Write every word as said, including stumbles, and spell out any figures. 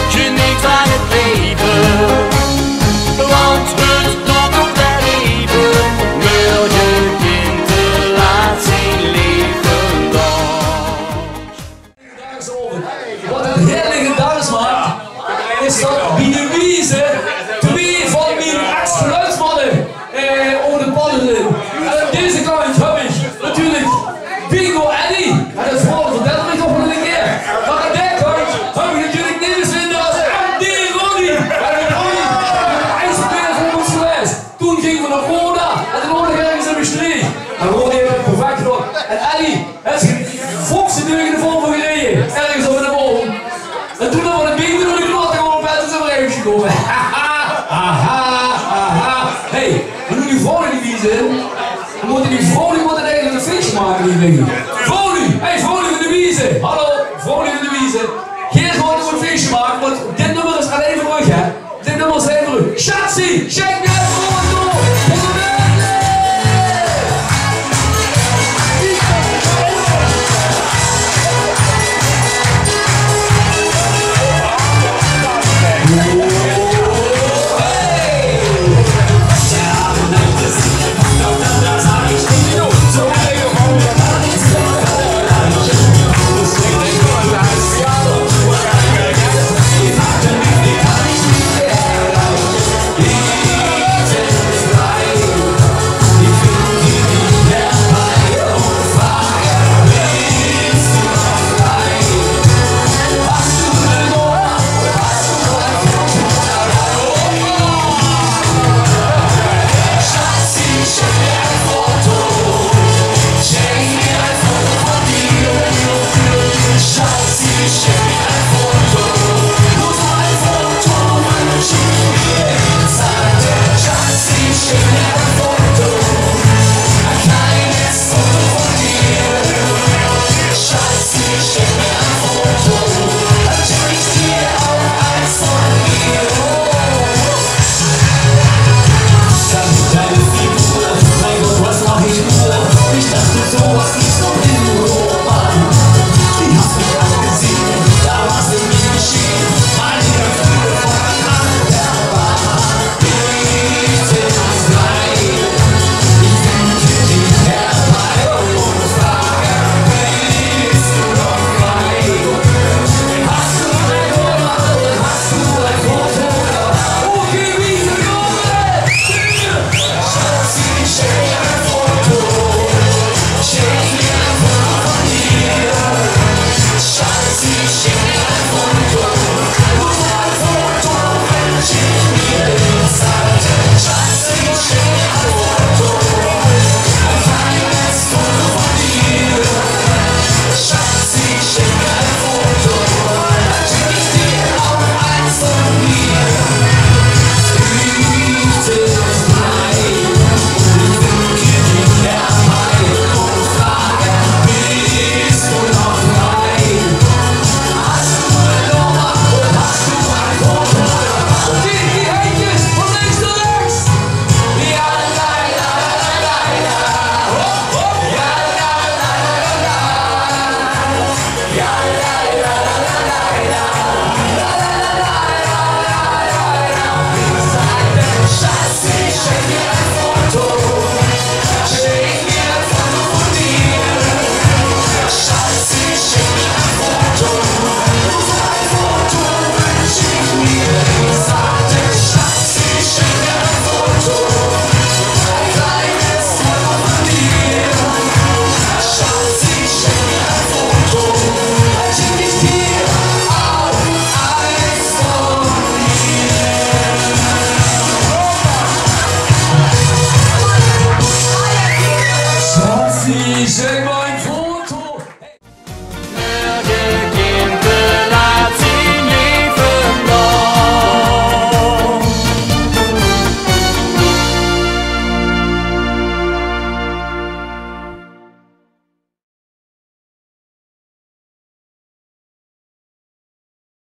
Geniet van het leven, want het duurt nog wel even. Morgen kint de laatste leven dag. Wat 't heerlike dans maak, is dat bie de wieze twee van mien ex-geluidsmanne eh, euver de palle zeen. En aan deze kantj höb ich natuurlik Bingo Eddy. En det verhaol vertèl ich nog waal ein kier. Mer aan dae kantj höb ich natuurlik niks minder es M D Ronnie. En Ronnie is ein speler van ós gewaes. Toen góng v'r nao Roda en toen góng v'r nao Mestreech. En Ronnie haet 't perfek gedaon. En Eddy, hae is volks de deur in de vorm van gereje. Örges op in de boom. En toen höbbe v'r de bingo door de klote geholpe en toen zeen v'r hie gekómme. Aha, aha. Hey, mer noe die vrouwluuj d'rbie zeen, dan mótte die vrouwluuj mótte eigelik ein fieësje make hie, dink ich. Vrouwluuj, hey, vrouwluuj van de wieze. Hallo, vrouwluuj van de wieze. Geer gaot noe ein fieësje make, want dit nummer is allein veur uch, hè. Dit nummer is allein veur uch. Schatzi, schenk mich ein Foto.